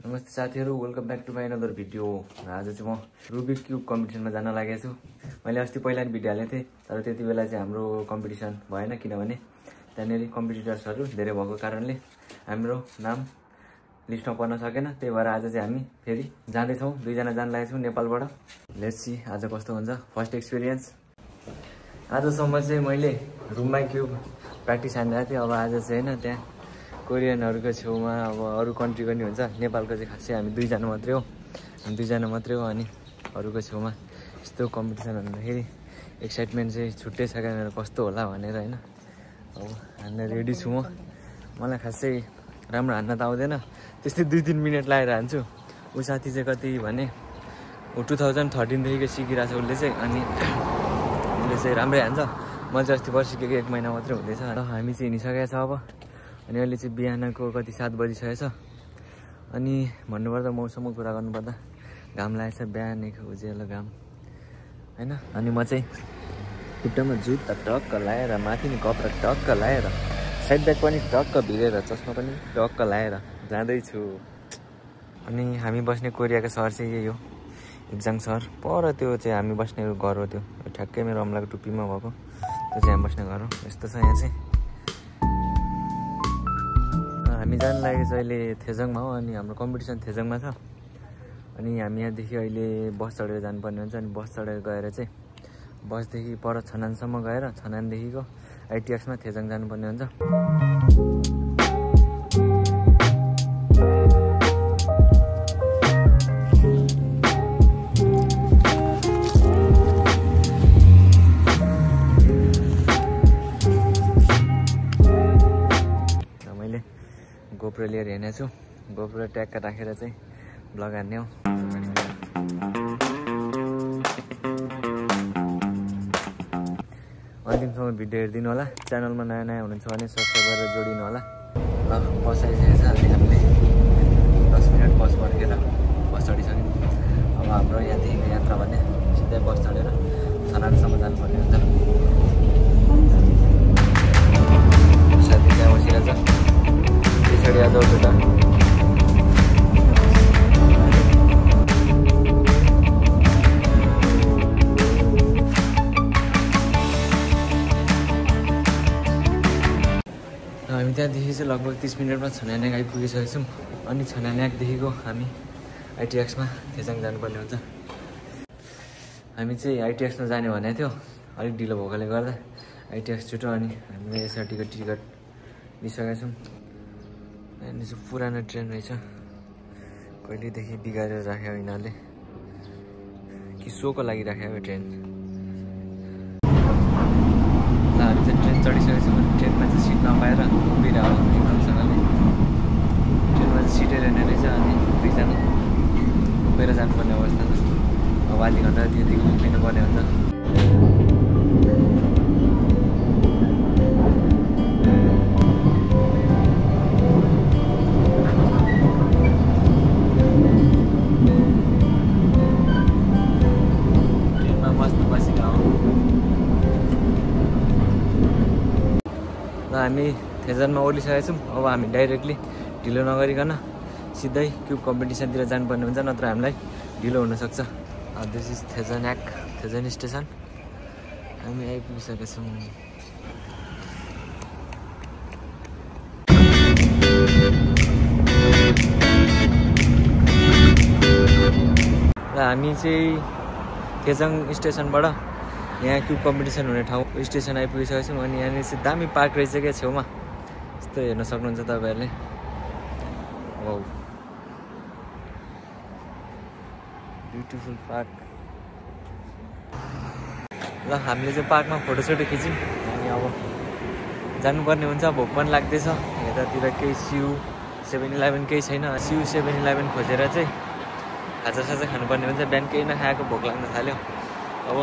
नमस्ते साथीहरु, welcome back to my another video. आज चाहिँ म रुबिक क्यूब कम्पिटिसनमा जान लागेको छु। मैले अस्ति पहिला नि भिडियो हालेको थिएँ, तर त्यति बेला चाहिँ हाम्रो कम्पिटिसन भएन, किनभने त्यहाँनेर कम्पिटिटर्सहरु धेरै भएको कारणले हाम्रो नाम लिस्टमा पर्न सकेन। त्यही भएर आज चाहिँ हामी फेरि जाँदै छौं। दुईजना जान लागेको छौं नेपालबाट। लेट्स सी आज कस्तो हुन्छ, फर्स्ट एक्सपिरियन्स। आजसम्म चाहिँ मैले रुममा क्यूब प्र्याक्टिस हानिरहेको थिएँ। अब आज चाहिँ हैन, त्यहाँ कोरियनहरुको छेउमा अब अरु कन्ट्रीको नि हुन्छ। नेपालको चाहिँ खासै हामी दुईजना मात्रै हो, अनि अरुको छेउमा यस्तो कम्पिटिसन भन्दाखेरि एक्साइटमेन्ट चाहिँ छुट्टै छ। क्या कस्तो होला भनेर हैन। अब हान्न रेडी छु म। मलाई खासै राम्रो हान्न त आउँदैन, त्यस्तै 2-3 मिनेट लाएर हान्छु। उ साथी चाहिँ कति भने 2013 देखिको सिकिरहेछ उसले चाहिँ, अनि उसले चाहिँ राम्रै हान्छ। म चाहिँ अस्ति सिकेको 1 महिना मात्रै हुँदैछ। र हामी चाहिँ हिँडिसकेको छ अब। अनि अहिले चाहिँ बिहानको कति 7 बजिसकेछ। अनि भन्नुपर्दा मौसमको कुरा गर्नुपर्दा घाम लागेछ, बिहानको उज्यालो घाम हैन। अनि म चाहिँ खुट्टामा जुत्ता टक्क लाएर, माथि नि कपडा टक्क लाएर, साइड ब्याग पनि टक्क भिरेर, चस्मा पनि टक्क लाएर जाँदैछु। अनि हामी बस्ने कोरियाको सहर चाहिँ यही हो, एक्जाङ सहर। पर त्यो चाहिँ हामी बस्ने घर हो, त्यो ठ्याक्कै मेरो अम्लाको टुप्पीमा भएको त्यो चाहिँ हामी बस्ने घर हो। यस्तो छ यहाँ चाहिँ। हामी जान लागेको छ अहिले थेजङमा हो, अनि हाम्रो कम्पिटिसन थेजङमा छ। अनि हामी यहाँदेखि अहिले बस चढेर जानुपर्ने हुन्छ। अनि बस चढेर गएर चाहिँ बसदेखि पर छनानसम्म गएर छनानदेखिको आइटिएक्समा थेजङ जानुपर्ने हुन्छ। मैले गोप्रो लिएर हिँडेको छु। गोप्रो ट्यागका राखेर चाहिँ ब्लग हान्ने हो। अन्तिमसम्म भिडियो हेरिदिनु होला। च्यानलमा नयाँ नयाँ हुनुहुन्छ भने सब्सक्राइब गरेर जोडिनु होला। ल बस आइसकेको छ। अनि हामीले 10 मिनट बस पर्खेर बस चढिसक्यौँ। अब हाम्रो यहाँदेखिको यात्रा भने सिधै बस चढेर छनानसम्म जानुपर्ने हुन्छ। साथी त्यहाँ बसिरहेछ, पछाडि आज उता हामी त्यहाँदेखि चाहिँ लगभग 30 मिनटमा छनान्याक आइपुगिसकेको छौँ। अनि छनान्याकदेखिको हामी आइटिएक्समा थेजङ जानुपर्ने हुन्छ। हामी चाहिँ आइटिएक्समा जाने भनेको थियो, अलिक ढिलो भएकोले गर्दा आइटिएक्स छुट्यो। अनि हामीले एसआरटीको टिकट लिइसकेका छौँ। अनि चाहिँ पुरानो ट्रेन रहेछ, कहिलेदेखि बिगारेर राख्यो यिनीहरूले, कि सोको लागि राख्यो यो ट्रेन। ल हामी चाहिँ ट्रेन चढिसकेको छौँ। ट्रेनमा चाहिँ सिट नपाएर उभिरहेको एकदमसँगले। ट्रेनमा चाहिँ सिटै रहेन रहेछ। अनि दुईजना उभिएर जानुपर्ने अवस्था छ। अब आधी घन्टा त्यतिको उभिनु पर्ने हुन्छ। ट्रेनमा मस्त बसेको हो। हामी थेजनमा ओर्लिसकेका छौँ। अब हामी डाइरेक्टली ढिलो नगरिकन सिधै क्यूब कम्पिटिसनतिर जानुपर्ने हुन्छ, नत्र हामीलाई ढिलो हुनसक्छ। दिस इज थेजन स्टेसन। हामी आइपुगिसकेका छौँ। र हामी चाहिँ थेजङ स्टेसनबाट यहाँ क्यूब कम्पिटिसन हुने ठाउँ स्टेसन आइपुगिसकेको छौँ। अनि यहाँनिर चाहिँ दामी पार्क रहेछ क्या छेउमा, यस्तो हेर्न सक्नुहुन्छ तपाईँहरूले। Wow, beautiful park. ल हामीले चाहिँ पार्कमा फोटोसोटो खिच्यौँ। अनि अब जानुपर्ने हुन्छ। भोक पनि लाग्दैछ। यतातिर केही सिउ 7-11 केही छैन। सिउ 7-11 खोजेर चाहिँ खाजासाजा खानुपर्ने हुन्छ। बिहान केही नखाएको भोक लाग्न थाल्यो अब।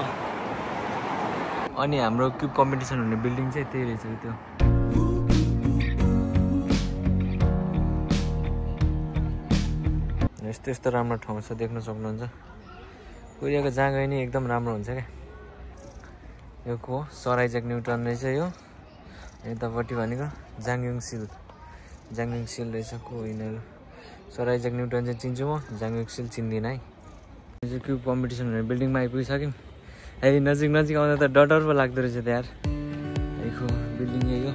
अनि हाम्रो क्यूब कम्पिटिसन हुने बिल्डिङ चाहिँ त्यही रहेछ त्यो। यस्तो यस्तो राम्रो ठाउँ छ, देख्न सक्नुहुन्छ। कोरियाको जहाँ गए नि एकदम राम्रो हुन्छ क्या। यो को सर आइज्याक न्युटन रहेछ यो। यतापट्टि भनेको जाङयुङ सिल रहेछ को यिनीहरू। सर आइज्याक न्युटन चाहिँ चिन्छु म, जाङ एक्सेल चिन्दिनँ है। क्युब कम्पिटिसन भनेर बिल्डिङमा आइपुगिसक्यौँ। है नजिक नजिक आउँदा त डर पो लाग्दो रहेछ त यार। यहीको बिल्डिङ यही हो।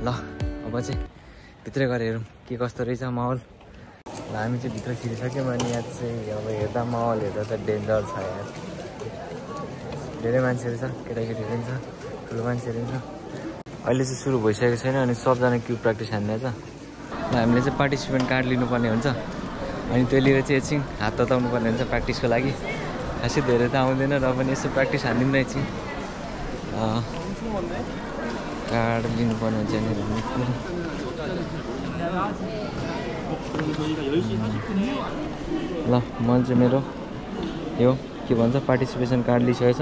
ल अब चाहिँ भित्रै गएर हेरौँ के कस्तो रहेछ माहौल। ल हामी चाहिँ भित्र छिरिसक्यौँ अनि यहाँ चाहिँ अब हेर्दा माहौल हेर्दा त डेन्जर छ यार। धेरै मान्छेहरू छ, केटाकेटीहरू पनि छ, ठुलो मान्छेहरू पनि छ। अहिले चाहिँ सुरु भइसकेको छैन अनि सबजना क्युब प्र्याक्टिस हान्दैछ। ल हामीले चाहिँ पार्टिसिपेन्ट कार्ड लिनुपर्ने हुन्छ अनि त्यो लिएर चाहिँ एकछिन हात तताउनु पर्ने हुन्छ प्र्याक्टिसको लागि। खासै धेरै त आउँदैन र पनि यसो प्र्याक्टिस हानिदिउँ न एकछिन। कार्ड लिनुपर्ने हुन्छ नि। ल मैले चाहिँ मेरो यो के भन्छ पार्टिसिपेसन कार्ड लिइसकेको छ।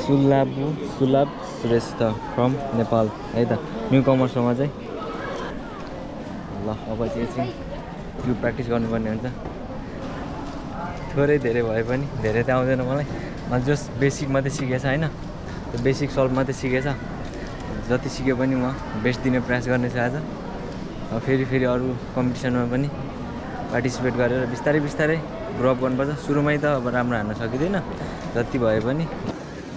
सुलाब श्रेष्ठ फ्रम नेपाल है त, न्यु कमर्समा चाहिँ। ल अब चाहिँ एकछिन क्युब प्र्याक्टिस गर्नुपर्ने हुन्छ। थोरै धेरै भए पनि, धेरै त आउँदैन मलाई जस्ट बेसिक मात्रै सिकेछ होइन, त्यो बेसिक सल्भ मात्रै सिकेछ। जति सिके पनि म बेस्ट दिने प्रयास गर्नेछु आज। फेरि अरू कम्पिटिसनमा पनि पार्टिसिपेट गरेर बिस्तारै बिस्तारै ग्रो अप गर्नुपर्छ। सुरुमै त अब राम्रो हान्न सकिँदैन, जति भए पनि।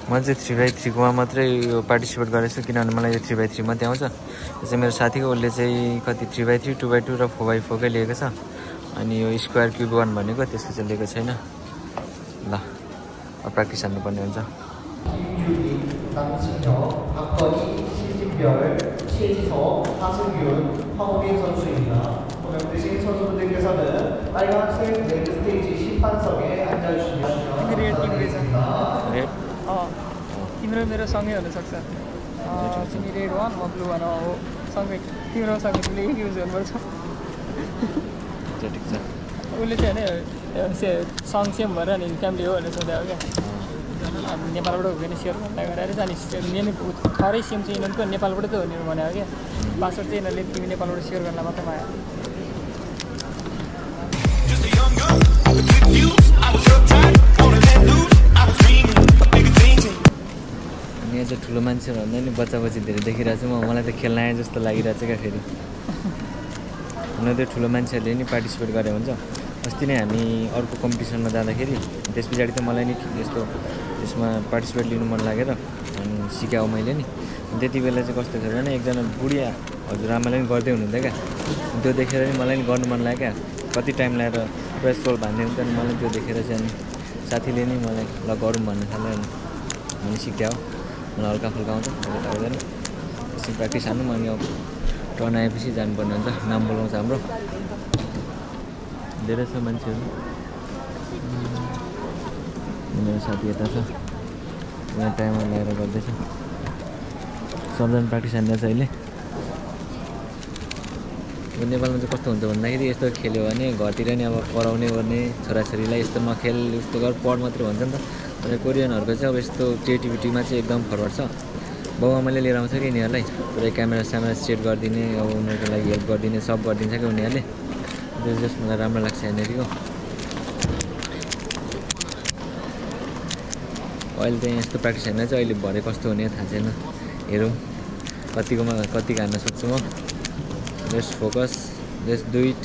म चाहिँ 3x3कोमा मात्रै यो पार्टिसिपेट गरेको छु किनभने मलाई यो 3x3 मात्रै आउँछ। त्यो चाहिँ मेरो साथीको, उसले चाहिँ कति 3x3, 2x2 र 4x4कै लिएको छ। अनि यो स्क्वायर क्युब 1 भनेको त्यसको चाहिँ लिएको छैन। ल अब प्र्याक्टिस हान्नुपर्ने हुन्छ। तिम्रो मेरो सँगै हुनसक्छ। तिमी रेड 1 म ब्लू 1 हो सँगै, तिम्रो सँगै ब्ल्याक युज गर्नुपर्छ। ठिक छ। उसले चाहिँ होइन सङ सेम भएर अनि फ्यामिली हो भनेर सोधेको क्या। हामी नेपालबाट हो भने सेयर गर्दा गएर अनि थरै सेम चाहिँ यिनीहरूको नेपालबाट त हो नि भनेको क्या। पासवर्ड चाहिँ यिनीहरूले तिमी नेपालबाट सेयर गर्न मात्रै आयो। अनि यहाँ चाहिँ ठुलो मान्छेहरू भन्दा नि बच्चा बच्ची धेरै देखिरहेको छु मलाई त खेल्न आए जस्तो लागिरहेको छ क्या। फेरि हुन त्यो ठुलो मान्छेहरूले नि पार्टिसिपेट गरे हुन्छ। अस्ति नै हामी अर्को कम्पिटिसनमा जाँदाखेरि त्यस पछाडि त मलाई नि यस्तो त्यसमा पार्टिसिपेट लिनु मन लागेर अनि सिकाऊ मैले नि। त्यति बेला चाहिँ कस्तो थियो भने एकजना बुढिया हजुरआमाले नि गर्दै हुनुहुन्थ्यो क्या। त्यो देखेर नि मलाई नि गर्नु मन लाग्यो क्या। कति टाइम लगाएर प्रेस रोल भान्दिन्थ्यो अनि मलाई त्यो देखेर चाहिँ अनि साथीले नि मलाई ल गरौँ भन्नु थाल्यो अनि मैले सिकाऊ। मलाई हल्का फुल्का आउँछ, मलाई आउँदैन। एकछिन प्र्याक्टिस हान्नु अनि अब टर्न आएपछि जानुपर्ने हुन्छ। नाम बोलाउँछ हाम्रो, धेरै छ मान्छेहरू। मेरो साथी यता छ, यहाँ टाइमर लगाएर गर्दैछ। सबजना प्र्याक्टिस हान्दैछ अहिले। नेपालमा चाहिँ कस्तो हुन्छ भन्दाखेरि यस्तो खेल्यो भने घरतिर नि अब कराउने गर्ने छोराछोरीलाई यस्तो नखेल यस्तो गर पढ मात्रै भन्छ नि त। तर कोरियनहरूको चाहिँ अब यस्तो क्रिएटिभिटीमा चाहिँ एकदम फरवर्ड छ। बाउआमाले लिएर आउँछ कि यिनीहरूलाई पुरै क्यामेरा स्यामेरा सेट गरिदिने, अब उनीहरूको लागि हेल्प गरिदिने सब गरिदिन्छ कि उनीहरूले। त्यो जस्ट मलाई राम्रो लाग्छ यहाँनिरको। अहिले त यस्तो प्र्याक्टिस हान्न चाहिँ अहिले भरे कस्तो हुने थाहा छैन, हेरौँ कतिकोमा कतिको हान्न सक्छु म। Just focus, just do it.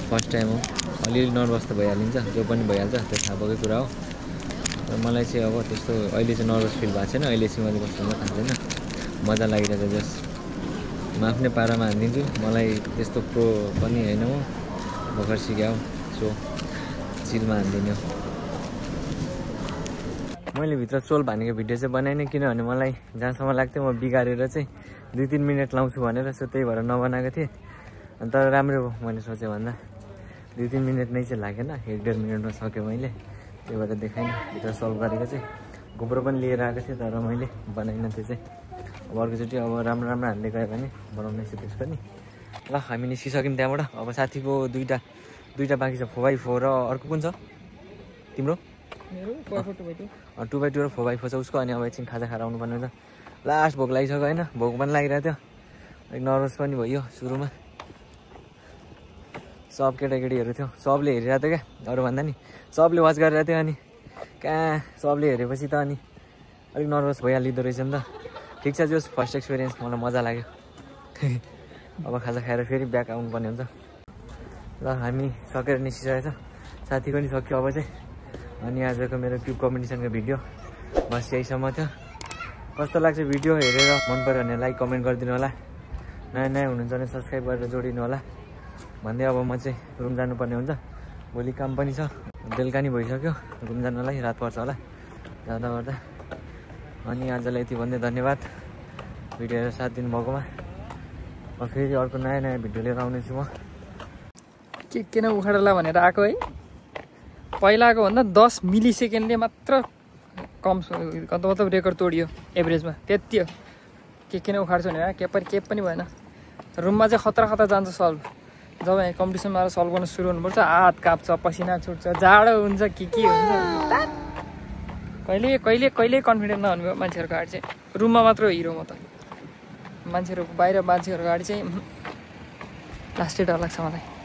First time हो, अलिअलि नर्भस त भइहालिन्छ, जो पनि भइहाल्छ, त्यो थाहा भएकै कुरा हो। तर मलाई चाहिँ अब त्यस्तो अहिले चाहिँ नर्भस फिल भएको छैन। अहिले चाहिँ मैले कस्तो थाहा छैन, मजा लागिरहेको छ। जस्ट म आफ्नै पारामा हानिदिन्छु, मलाई त्यस्तो प्रो पनि होइन म, भर्खर सिक्यो सो चिलमा हानिदिने हो। मैले भित्र सोल भानेको भिडियो चाहिँ बनाइनँ किनभने मलाई जहाँसम्म लाग्थ्यो म बिगारेर चाहिँ 2-3 मिनट लाउँछु भनेर, सो त्यही भएर नबनाएको थिएँ। अन्त राम्रो हो मैले सोचेँ भन्दा 2-3 मिनट नै चाहिँ लागेन, 1-1.5 मिनटमा सकेँ मैले। त्यही भएर देखाइनँ भित्र सल्भ गरेको चाहिँ। गोप्रो पनि लिएर आएको थिएँ तर मैले बनाइनँ त्यो चाहिँ। अब अर्कोचोटि अब राम्रो हान्दै गयो भने बनाउनेछु त्यसको नि। ल हामी निस्किसक्यौँ त्यहाँबाट। अब साथीको दुईवटा बाँकी छ, 4x4 र अर्को कुन छ तिम्रो? 2x2 र 4x4 छ उसको। अनि अब एकछिन खाजा खाएर आउनुपर्ने हुन्छ। लास्ट भोक लागिसक्यो होइन, भोक पनि लागिरहेको थियो, अलिक नर्भस पनि भयो सुरुमा। सब केटाकेटीहरू थियो, सबले हेरिरहेको थियो क्या अरूभन्दा नि, सबले वाच गरिरहेको थियो। अनि कहाँ सबले हेरेपछि त अनि अलिक नर्भस भइहालिँदो रहेछ नि त। ठिक छ, जस फर्स्ट एक्सपिरियन्स मलाई मजा लाग्यो। अब खाजा खाएर फेरि ब्याक आउनुपर्ने हुन्छ ल हामी सकेर निस्किसकेको छ साथीको नि सक्यो अब चाहिँ अनि आजको मेरो क्युब कम्पिटिसनको भिडियो बस यहीसम्म थियो कस्तो लाग्छ भिडियो हेरेर मन पर्यो भने लाइक कमेन्ट गरिदिनु होला नयाँ नयाँ हुनुहुन्छ भने सब्सक्राइब गरेर जोडिनु होला भन्दै अब म चाहिँ रुम जानुपर्ने हुन्छ भोलि काम पनि छ बेलुका नि भइसक्यो रुम जानलाई रात पर्छ होला जाँदा गर्दा अनि आजलाई यति भन्दै धन्यवाद भिडियो हेरेर साथ दिनुभएकोमा अब फेरि अर्को नयाँ नयाँ भिडियो लिएर आउनेछु म के किन उखाडला भनेर आएको है पहिलाको भन्दा 10 मिली सेकेन्डले मात्र कम मतलब रेकर्ड तोडियो एभरेजमा त्यति हो के किन उखाड्छु भने के पनि भएन रुममा चाहिँ खतरा जान्छ सल्भ जब यहाँ कम्पिटिसनमा आएर सल्भ गर्न सुरु हुनुपर्छ हात काप्छ पसिना छुट्छ जाडो हुन्छ के हुन्छ कहिले कन्फिडेन्ट नहुने मान्छेहरूको अगाडि चाहिँ रुममा मात्र हिरो म त मान्छेहरू बाहिर मान्छेहरूको अगाडि चाहिँ लास्टै डर लाग्छ मलाई